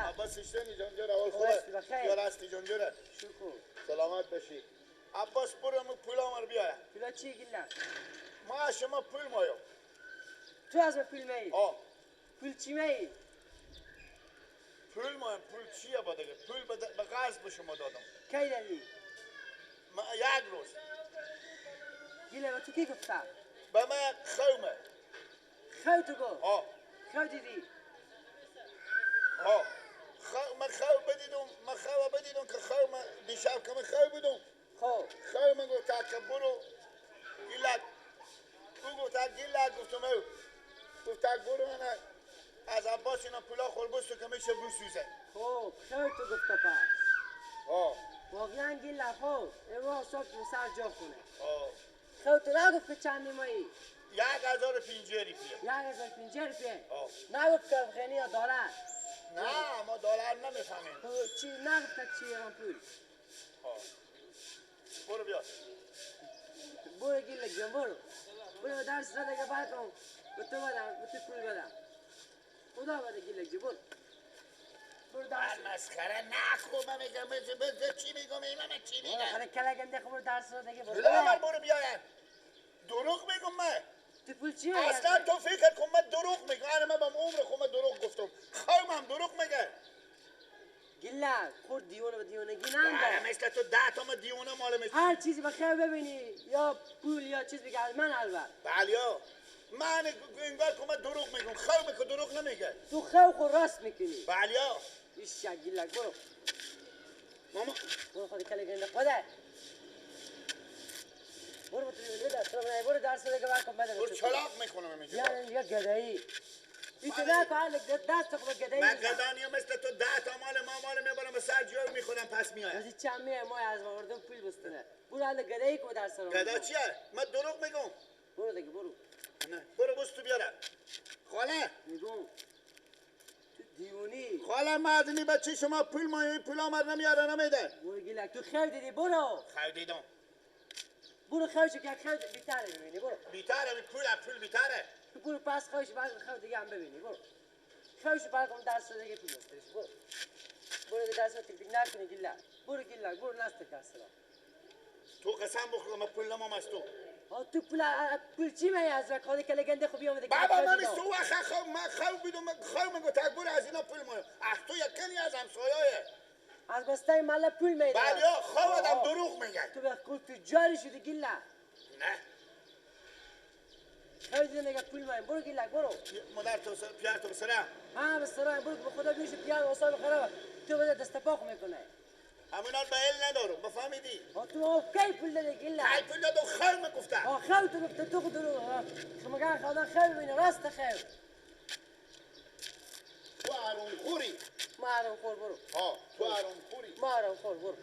عباس اشتنی جان جره اول خوبه یا راستی جان جره شکر سلامت باشی. عباس برو مو پول آمر بیاره. پولا چی گیلم؟ ما شما پول مایو. تو از ما پول می؟ آه. پول چی می؟ پول مایم. پول چیه با دیگه؟ پول به قرض به شما دادم. کی دادی؟ ما یک روز. گیلم به تو کی گفتم؟ به من خومه. خو تو گفت؟ آه. خو دیدی؟ آه. من خو بدیدم، من خو بدیدم که خو من دیشب که من خو بدم. خب خو من گفت که برو گیلک. او گفت گیلک گفتم او گفت برو من از عباس اینا پولا خور بستو که میشه بسوزه. خب خو تو گفت پس. آه واقعا گیلک خب امروز حساب تو سر جا کنه. آه خو تو نگفت که چند مایی؟ 1050 روپیه. 1050 روپیه؟ آه. نگفت که افغانی یا دلار؟ نه ما دلار نمیفهمیم. تو چی نگفت چی ایران پول؟ آه برو بیا. برو گیلک جان برو. برو درس زده که بعد کن به تو بدم به تو پول بدم. خدا بده گیلک جان برو. برو درس. من مسخره نکن. من میگم چی میگم من چی میگم؟ آخه کله گنده خب برو درس زده که برو. من برو بیایم. دروغ میگم من. تو پول چی اصلا تو فکر کن من دروغ میگم. من با عمر خودم دروغ گفتم. خواهم دروغ میگه. گیلک خود دیوانه به دیوانگی ننده. مثل تو 10 تا دیوانه مال مثل هر چیزی بخیر ببینی یا پول یا چیز بگه از من البته. بله من انگار که من دروغ میگم. خواهم که دروغ نمیگه. تو خو خود راست میکنی. بله ایش گیلک برو. ماما برو خود کله گنده خدا. برو تو درس برو درس دیگه برکن بده. برو چلاق میخونم اینجا. یا گدایی. این تو نکن دست خود گدایی. من گدانی مثل تو 10 تا مال ما مال میبرم به سر جای میخونم پس میایم. از چند میای ما از مردم پول بستنه. برو حالا گدایی کو درس رو. گدا چیه؟ من دروغ میگم. برو دیگه برو. نه برو بس تو بیارم. خاله میگم تو دیوونی. خاله مدنی بچه شما پول ما پول آمد نمیاره نمیده. برو گیلک تو خیر دیدی برو. خیر دیدم. برو خوش که خیر بیتره ببینی برو. بیتره پول بیتره. برو پس خوش بعد خو دیگه هم ببینی برو. خوش بعد اون درس دیگه پول بستش برو. برو دیگه درس تک تک نکنی گیلک. برو گیلک برو نست درس. تو قسم بخور من پول نمام از تو. ها تو پول چی می از خود کله گنده خو بیام دیگه. بابا من تو خو من خو بدم خو من گفت برو از اینا پول ما. اخ تو یکنی از همسایه. از بسته مال پول میده. بله خو آدم دروغ میگه. تو به خود تجاری شدی گیلک. نه. خیلی دیگه پول مایم برو گیلک برو. مادر تو سر پیار تو سرم. ها بسرم برو به خدا بیش پیار واسه خراب. تو بده دست پاک میکنه. همونا به ال ندارم بفهمیدی؟ ها تو کی پول دادی گیلک؟ کی پول دادم خیر میگفتم. ها خیر تو گفت تو دروغ. شما خدا خیر ببینه راست خیر. تو آروم خوری. ما آروم خور برو. ها تو آروم خوری. ما آروم خور برو.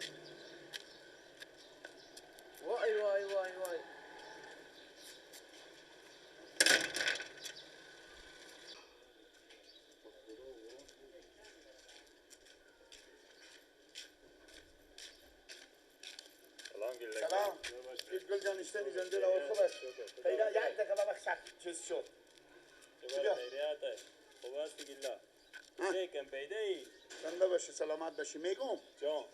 وای وای وای وای. سلام. گل جان اشتنی جان دل اول خوب است. پیدا یک دقیقه بابا چیز شد. خیریت خوب است گیلا. چه کم پیدایی؟ زنده باشی سلامت باشی. میگم جان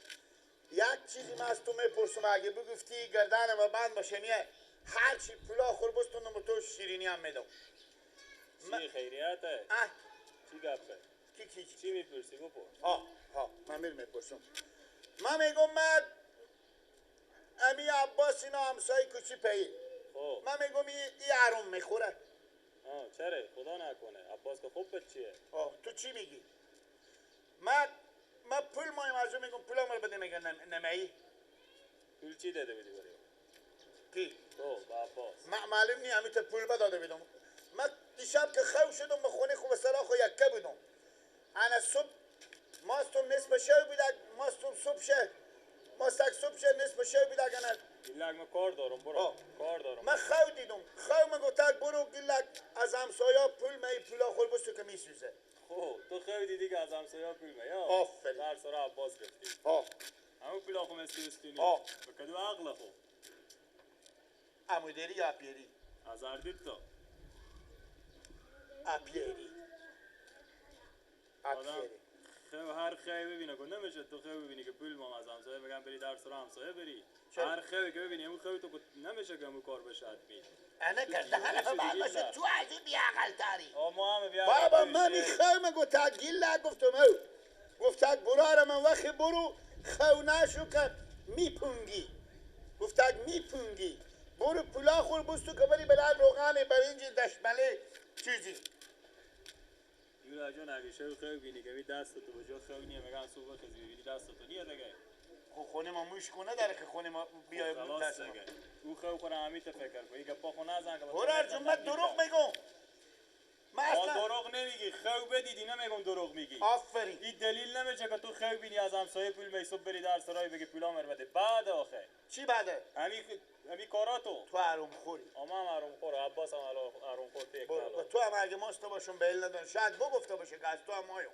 یک چیزی من از تو میپرسم اگه بگفتی گردن ما بند باشه میه هر چی پولا خور بستونم تو شیرینی هم میدم. چی خیریته؟ چی گپه؟ کی کی چی میپرسی بپرس. ها ها من میپرسم. من میگم من امی عباس اینا همسایه کوچی پی. خب من میگم ای حروم میخوره. آه چرا خدا نکنه عباس که خوب بچیه. آه تو چی میگی؟ من پول مایم از اون میگم پولم رو بده میگه نمی. پول چی داده بودی برای کی؟ تو با عباس. من معلوم نی همیشه پول بداده بودم. من دیشب که خو شدم به خونه خوب سراخ و یکه بودم. انا صبح ماستم نصف شب بود ماستم صبح شه ماستک صبح شه نصف شب بود اگه گیلک من کار دارم برو. کار دارم. من خو دیدم خو من گفت برو گیلک از همسایا پول می پولا خور بستو که میسوزه. خب تو خو دیدی که از همسایا پول می آفرین. در سر عباس گفتی. ها همون پولا خو مستوستونی. ها به کدو عقل خو عمودری یا پیری؟ از اردیت تا اپیری اپیری خو هر خی ببینه که نمیشه تو خی ببینی که پول ما از همسایه بگم بری درس رو همسایه بری. هر خی که ببینی اون خی تو نمیشه که امو کار بشه حتمی. انا کرده حرف باشه تو عجیب بیعقل تری. ما هم بیعقل. بابا من میخوام گفت گیل گفتم او گفت برو من وقتی برو خو نشو که میپونگی. گفت میپونگی برو پولا خور بستو که بری بلند روغن برنج دشمله چیزی. یورا جان اگه شو خو بینی که می دست تو بجا خو نیه میگن صبح خزی ببینی دست تو نیه دیگه. خو خونه ما موش کنه داره که خونه ما بیای دست ما. او خو کنه همی تفکر کن این گپا خو نزن که هورار جون من دروغ میگم. من اصلا دروغ نمیگی. خو بدیدی نمیگم دروغ میگی. آفرین. این دلیل نمیشه که تو خو بینی از همسایه پول می صبح بری در سرای بگی پولا مر بده. بعد آخه چی بعده؟ همی کاراتو تو حروم خوری. ما هم حروم خور عباس هم حروم خور تو یک تو هم اگه ماست باشون به ندن شاید بگفته باشه که از تو هم مایم.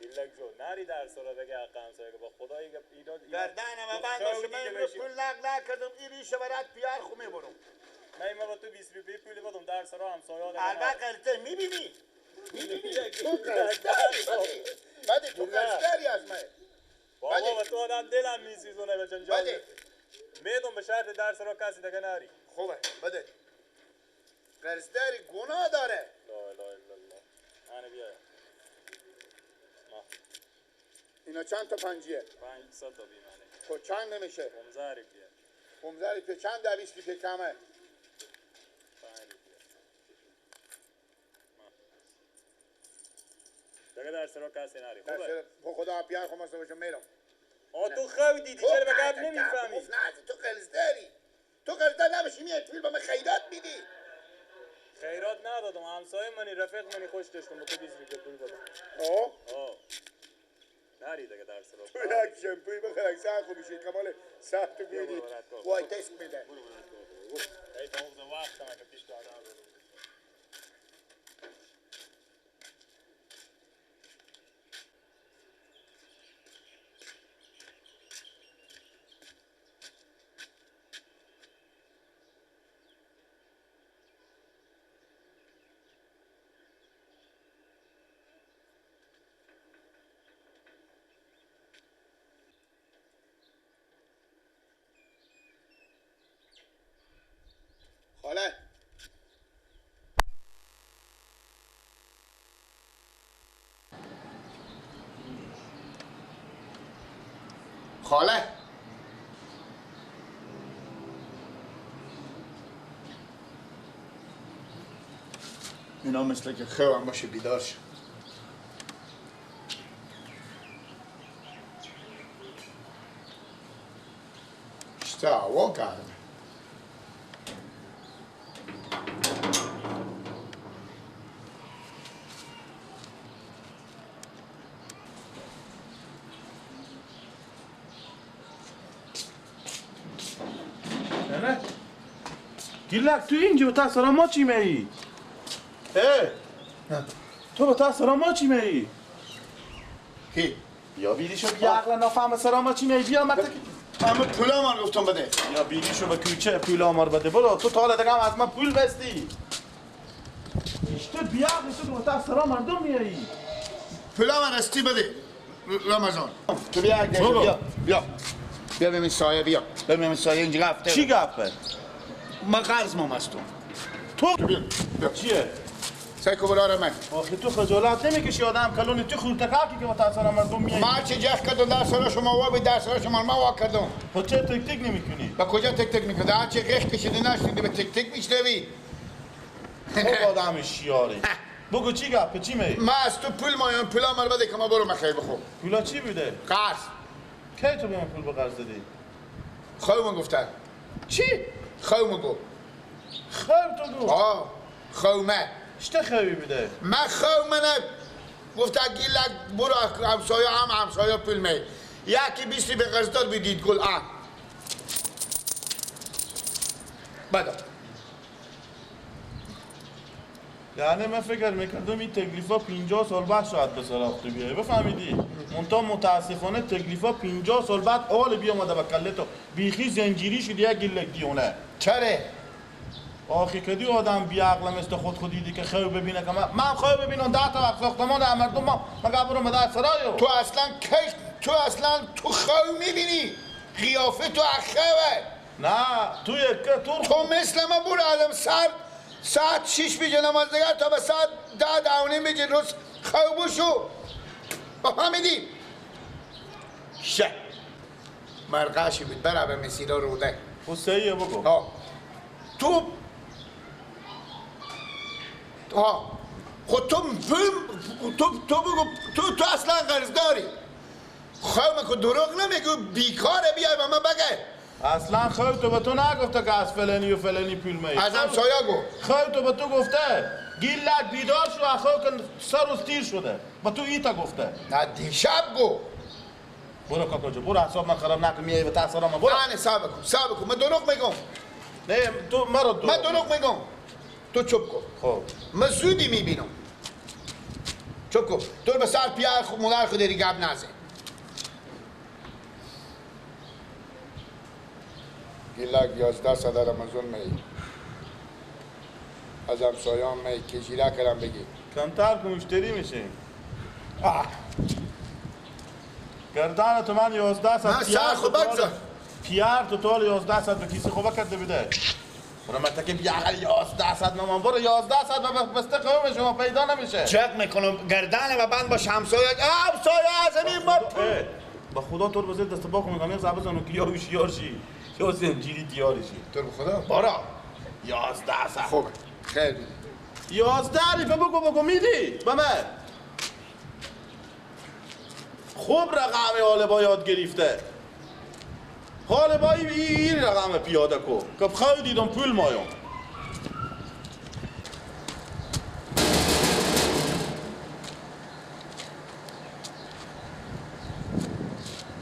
ایلک جو نری در سرا بگه حق همسایه که با خدایی که ایراد گردنم بند باشه. من پول نقل نکردم این ریشه برات پیار خو میبرم. من با تو 20 روپیه پول بدم در سرا همسایه ها. البته غلطه میبینی میبینی تو قرضداری بده تو قرضداری از من بابا. با تو آدم دلم میسوزونه به جنجال میدم به شرط در سرا کسی دیگه نری. خوبه بده. قرضداری گناه داره. لا اله الا الله. انا بیا اینا چند تا پنجیه؟ 500 تا بیمانه. خب چند نمیشه؟ 15 روپیه. 15 روپیه چند در 20 روپیه کمه؟ 5 روپیه. دیگه در سرا کسی نری. خوبه؟ خدا پیار خو ماست باشم میرم. آ تو خو دیدی چرا به گپ نمیفهمی؟ نه تو قرضداری. تو قرضدار نباشی میای پول به من خیرات میدی. خیرات ندادم همسایه منی رفیق منی خوش داشتم به تو 20 روپیه پول بدم. آه؟ آه. نری دیگه در سرا. تو یک شمپوی بخر سر خوب میشه کمال سخت بیدی. وای تست میده. برو برات کن. ای تا اون وقت هم که پیش دادم. خاله خاله اینا مثل که خیلی باشه بیدار شد. اشته هوا گرمه. گیلک تو اینجا به تحصیل ما چی میایی؟ اه تو به تحصیل ما چی میایی؟ کی؟ یا بیدیشو بیا عقل نافهم سرا ما چی میایی؟ بیا مرتک همه پول آمار گفتم بده. یا بیدیشو به کوچه پول آمار بده. برو تو تا حالا دیگه هم از من پول بستی. تو بیا عقل تو به تحصیل مردم میایی؟ پول آمار استی بده رمضان. تو بیا بیا بیا بیا ببین سایه بیا ببین سایه اینجا گفته. چی گفته؟ من قرض مام از تو. تو بیا بیا چیه؟ سعی کن برای من. آخه تو خجالت نمیکشی آدم کلونی تو خورتکاکی که با تحصیل مردم میایی؟ من چه جخ کردم در سال شما وا به در سال شما ما وا کردم. خب چرا تک تک نمیکنی؟ با کجا تک تک میکنی؟ هر چه قش کشیدی نشنیدی به تک تک میشنوی. خوب آدم شیاری. بگو چی گپ چی می؟ من از تو پول مایم پول مال بده که ما برو مخیر بخور. پولا چی بوده؟ قرض. کی تو به من پول به قرض دادی؟ خودمون گفتن. چی؟ خومه گو. خو تو گو؟ آه خومه. چه خوی بوده؟ من خومه نه. گفت گیلک برو همسایه هم همسایه پول می. یکی 20 به قرض داد بدید گل آن. بده. یعنی من فکر میکردم این تکلیفا 50 سال بعد شاید به سراغ تو بیای بفهمیدی؟ منتها متاسفانه تکلیفا 50 سال بعد آل بیامده به کله تو بیخی زنجیری شد یک گلک دیونه. چرا؟ آخی کدی آدم بی عقل مثل خود خودی که خیر ببینه که من خیر ببینم 10 تا وقت ساختمان مردم ما مگه برم به در سرایو. تو اصلا کی تو اصلا تو خیر میبینی قیافه تو اخوه. نه تو یک تو مثل ما برو آدم سر ساعت 6 بجه نماز دیگر تا به ساعت 10 10:30 بجه روز خیر بشو. فهمیدی؟ شه مرقشی بود برا به مسیرا روده. حسیه بگو. ها تو ها خود تو تو بگو تو اصلا قرض داری. خواهم که دروغ نمیگو بیکاره بیای به من بگه. اصلا خواهم تو به تو نگفته که از فلانی و فلانی پول می. از همسایه گفت. خواهم تو به تو گفته گیلک بیدار شو اخو که سر روز تیر شده. با تو ایتا گفته. نه دیشب گفت. برو کاکا جو برو حساب من خراب نکن میای به تاثیر من برو. نه صبر کن صبر کن من دروغ میگم. نه تو مرا دروغ. من دروغ میگم. تو چوب کن. خب من زودی میبینم. چوب کن. تو به سر پیار خود مادر خود دیگه گپ نزن. گیلک 11 صد رمضان می از همسایه‌ام می که جیره کردم بگی کمتر که مشتری میشه. گردن تو من 11 صد پیار خود بگذار پیار تو طول 11 صد به کیسه خوبه کرده بده. برو من تکه بیاقل 11 صد مامان برو 11 صد بسته قوم شما پیدا نمیشه. چک میکنم گردن و بند باش همسایه همسایه از این ما با خدا تو رو بزر دست باخو میگم یه زبزنو که یا هوشیار شی یا زنجیری دیارشی. تو به خدا بارا 11 صد خوبه خیلی 11 ریفه بگو بگو میدی به من. خوب رقم حال با یاد گرفته. حال با این رقم پیاده کو که خیلی دیدم پول مایم.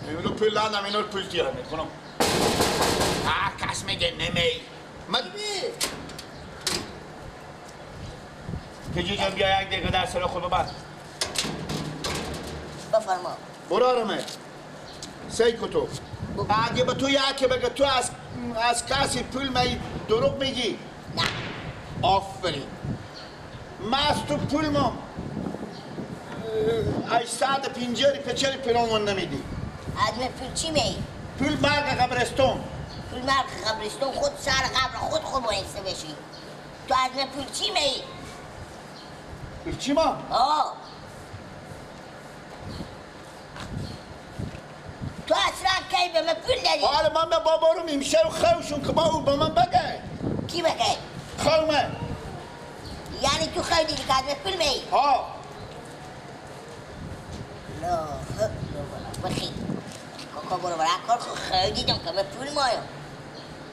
اینو پول ندم اینو پول تیره میکنم. هر کس میگه نمی من کجی جان بیا یک دقیقه در سر خود ببند. بفرما. برو آرامه سی کتو اگه به تو یکی بگه تو از کسی پول می دروغ میگی. نه. آفرین. من از تو پول مام 850 پچل پلان نمیدی. از من پول چی می؟ پول مرگ قبرستون. پول مرگ قبرستون خود سر قبر خود خود باید بشی. تو از من پول چی می؟ پول چی ما؟ آه تو اصلا کی به من پول دادی؟ حالا من به بابا رو میشه و خوشون که با او به من بگه. کی بگه؟ خومه. یعنی تو خیلی دیدی که از من پول می؟ ها. لا بخی کاکا برو برای کار خود خیلی دیدم که من پول مایم.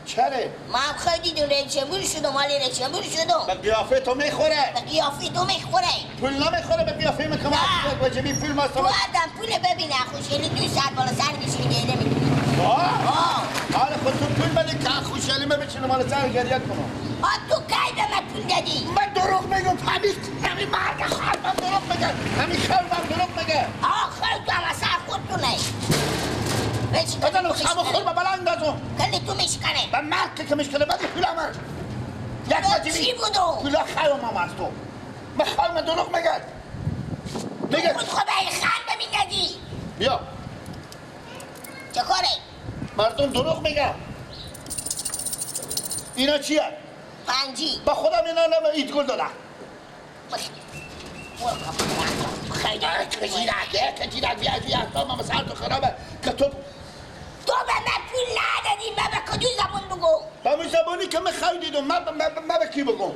چرا؟ من هم خیلی دیدم رئیس جمهور شدم حالی رئیس جمهور شدم. به قیافه تو میخوره. به قیافه تو میخوره. پول نمیخوره به قیافه من که من وجبی پول ما تو آدم پول ببینه خوشگلی 2 ساعت بالا سر میشینی گریه میکنی. آه حالا خود تو پول بده که خوشگلی من بشینم بالا سر گریه کنم. آ تو کی به من پول دادی؟ من دروغ میگم. همین مرد خر من دروغ میگم. همین خر من دروغ میگه. آه خر تو هم سر خودتونه. بزن و خم خور به بلند اندازم. کلی تو میشکنه. به مرد که میشکنه بدی پول من. یک وجبی چی بودو؟ پول خر ما از تو. من خر من دروغ میگه. میگه خود خود ای خر به میدادی. بیا. چه کاره؟ مردم دروغ میگن. اینا چیه؟ پنجی. با خودم اینا نم ایدگل دادم. خیلی کجیرک بیا بیا من سر تو خرابه که تو تو به من پول ندادی. من به کدوم زبون بگو؟ به اون زبانی که من خیلی دیدم. من به کی بگم؟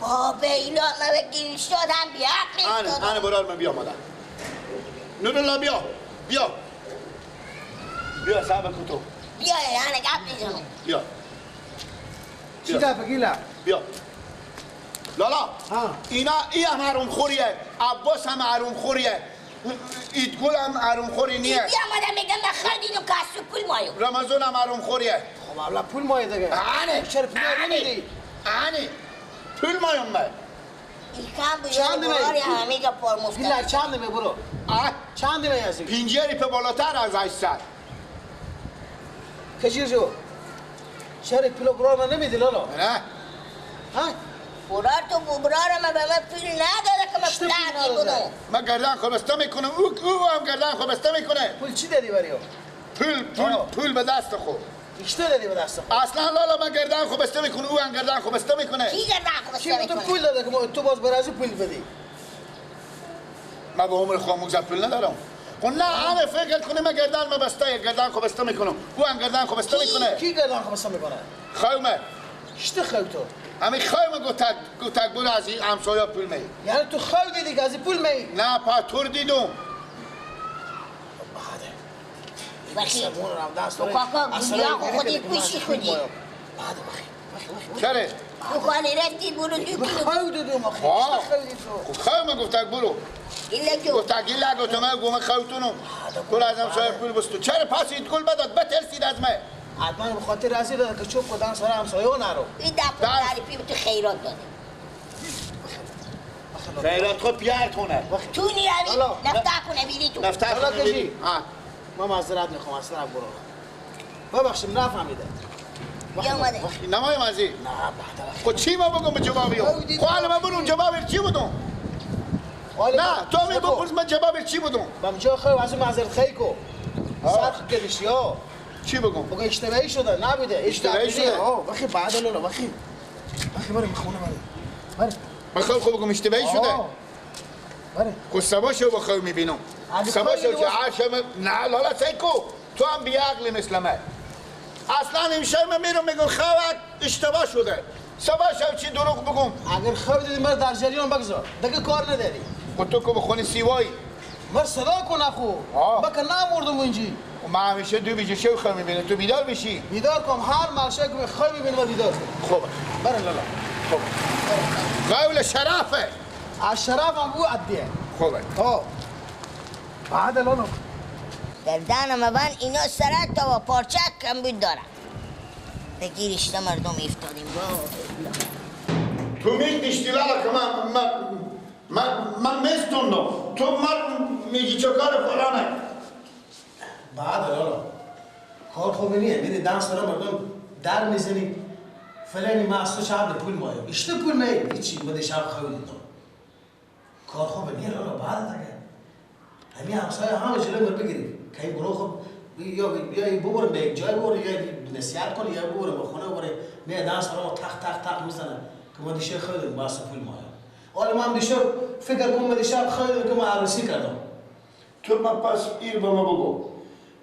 بابا اینا من به گیرش دادم بیا آنه آنه برار من بیا مادر نورالله بیا بیا بیا صاحب کتو بیا یعنی گپ میزنم بیا چی دفعه گیلا بیا لالا اینا ای هم حروم خوریه عباس هم حروم خوریه ایدگل هم حروم خوری نیه بیا مادر میگم من خیلی دیدم که از تو پول مایو رمضان هم حروم خوریه خب اولا پول مایه دیگه آنه چرا پول نمیدی؟ آنه پول مایم من چند می؟ چند می برو؟ چند می هستی؟ 50 ریپه بالاتر از 800. کشیر شو. چرا پول برار من نمیدی لالا؟ نه ها؟ برار تو برار من به من پول نداده که من پول بودم. من گردن خو بسته میکنم، او هم گردن خو بسته میکنه. پول چی دادی برای او؟ پول پول پول به دست خو. چی دادی به دست خو؟ اصلا لالا من گردن خو بسته میکنم، او هم گردن خو بسته میکنه. کی گردن خو بسته میکنه؟ تو پول داده که تو باز برای پول بدی. من به عمر خودم مگذر پول ندارم. خب نه همه فکر کنه من گردن من بسته گردن خو بسته میکنم، او هم گردن خو بسته میکنه. کی گردن خو بسته میکنه؟ خومه. چی خو تو؟ همین خومه گفتک برو از این همسایه پول می. یعنی تو خو دیدی که از پول می؟ نه پاتور دیدم. بخی تو کاکا گویا خودی پیشی خودی. بعد بخی چرا؟ تو خالی رفتی برو دو کیلو. خو دیدم آخه. خب خومه گفتک برو. گفت گیل گفت من گم خوتونم برو از همسایه پول بستو. چرا پس این گل بداد بترسید از من؟ حتما به خاطر از این داد که چوب کدن سر همسایه نرو. این دفعه پی تو خیرات داده. خیرات خود پیارتونه. تو نیاری نفته کنه بیری تو. نفته کنه بیری. من معذرت میخوام از طرف برو. ببخشید نفهمیدم. بیا اومده. نمایم از این. نه بعد. خب چی ما بگم به جوابیو؟ خب حالا من برم جواب چی بدم؟ نه تو می بپرس من جواب چی بدم؟ من جا خو از معذرت خواهی کو. سخت کردیش یا چی بگم؟ بگو اشتباهی شده نبوده. اشتباهی شده. وقتی بعد لالا وقتی بریم خونه بریم. من خو بگم اشتباهی شده. بله. خب صبا شو بخو میبینم. صبا شو که عرشم نه لالا سیکو تو هم بی عقلی مثل من. اصلا امشب من میرم میگم خو اشتباه شده. صبا شو چی دروغ بگم؟ اگر خو دیدی من در جریان بگذار. دیگه کار نداری. خب تو که بخونی سیوایی. من صدا کن اخو. من که نمردم اینجی. من همیشه دو بیجه شو خو میبینم تو بیدار میشی. بیدار کن هر مرشه که خو میبینم و بیدار کن. خوب. بره لالا. خوب. قول شرافه. از شرف هم او عدیه. خوبه. بعد لالا. گردن من اینا سرت تا و پارچه کم بود دارم. به گیرشته مردم افتادیم. تو میگی لالا که من مستوندم تو من میگی چه کار فلانه. بعد لالا کار خوبی نیه. میری دست دارم مردم در میزنی فلانی من از تو شب پول مایه اشته پول مایه هیچی من شب خواهی دیدم. کار خوبه نیه لالا. بعد دیگه همین همسایه همه جلوی من بگیری که این گروه خوب یا ببرم به یک جای ببرم یا نصیحت کنی یا ببرم به خونه ببرم. میه دست دارم تق تق تق میزنه که من دیشب خواهی دیدم باعث پول مایه. حالا من دیشب فکر کنم من دیشب خواهی دیدم که من عروسی کردم. تو من پس ایر به ما بگو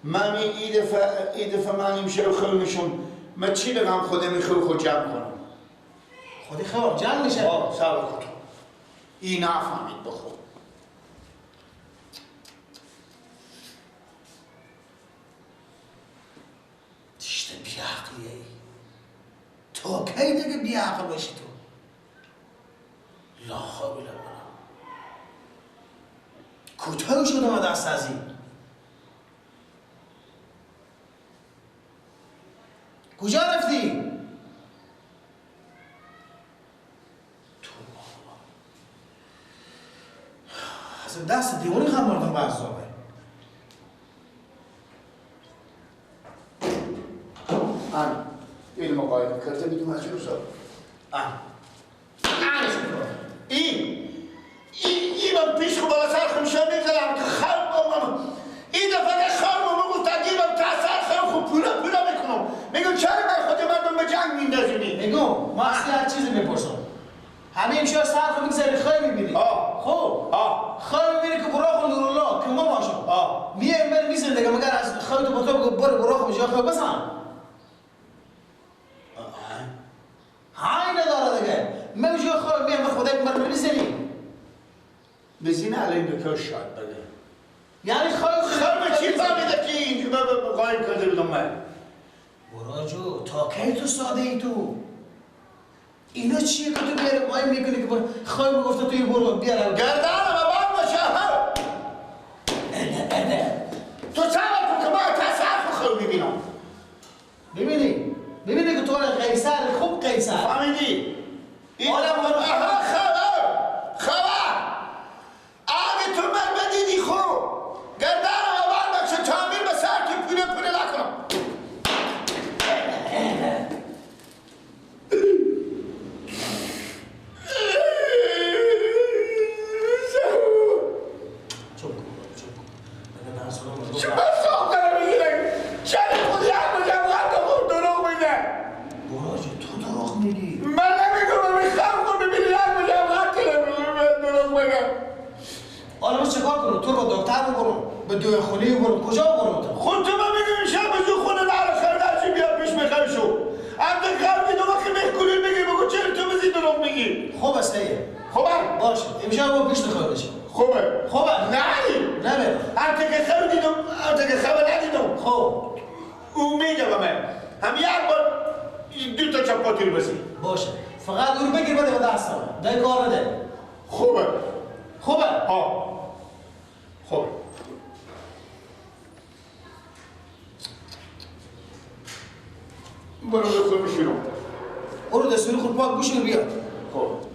من این دفعه من امشب خواهی میشم من چی بگم خودم خو خود جمع کنم؟ خودی خو جمع میشه؟ آه صبر کن این نفهمید بخور. چشت بیعقلیه ای تو کی دیگه بیعقل باشی تو؟ لا حول ولا کوتاه شدم دست از این. کجا رفتی؟ تو بابا از دست دیوانی خواهم مردم به عذابه. آن علم قایم کرده بیدیم از روزا. آن این این من پیش خو بالا سر خمشه میزنم که خلق من این دفعه که خلق من گفت تگیرم تا سر خلق خو پولا پولا میکنم. میگم چرا من خود مردم به جنگ میندازونی؟ میگم ما اصلا هر چیزی میپرسم. همه امشب سر خو میگذاری خواهی میبینی. خب خواهی میبینی که براخ نورالله که ما باشم. میای من میزنی دیگه مگر از خواهی تو با تو بگو برو براخ به جای خواهی بزن. های نداره دیگه. من جای خواهی میام به خدای من میزنی. بزینه الان دکتر شاد بده. یعنی خواهی خواهی چی فهمیده که این قایم کرده بودم من؟ براجو تا کی تو ساده ای تو؟ اینا چیه که تو بیاره قایم میکنی که خواهی میگفته تو این برو بیاره گردنم بار باشه. اده تو صبر کن که من تصرف خواهی میبینم. ببینی ببینی که تو قیصر خوب قیصر فهمیدی؟ این آها خبر اگه تو من بدیدی خوب گردنم بار باشه تعمیر به سر که پوله پوله نکنم. حالا من چیکار کنم؟ تو رو با دکتر ببرم، به دوی خونه ببرم، کجا ببرم تو؟ خود تو من میگم شب زو خونه نره خرده بیا پیش میخوای شو. هم تو خرده دو وقتی بهکولین بگی بگو چرا تو بزی دروغ میگی؟ خوب است ایه. خوبه؟ باشه. امشب با پیش نخواه بشه. خوبه. خوبه؟ نه. نه. هم تو که خبر دیدم، هم تو که خبر ندیدم. خوب. او میگه به من. هم یک بار دو تا چپاتی رو بزن. باشه. فقط اون بگیر بده به دستم. ده کار نده. خوبه. خوبه؟ ها. خوب. برو بخور بشیرم. برو دستور خود پاک بشیر بیا. خوب.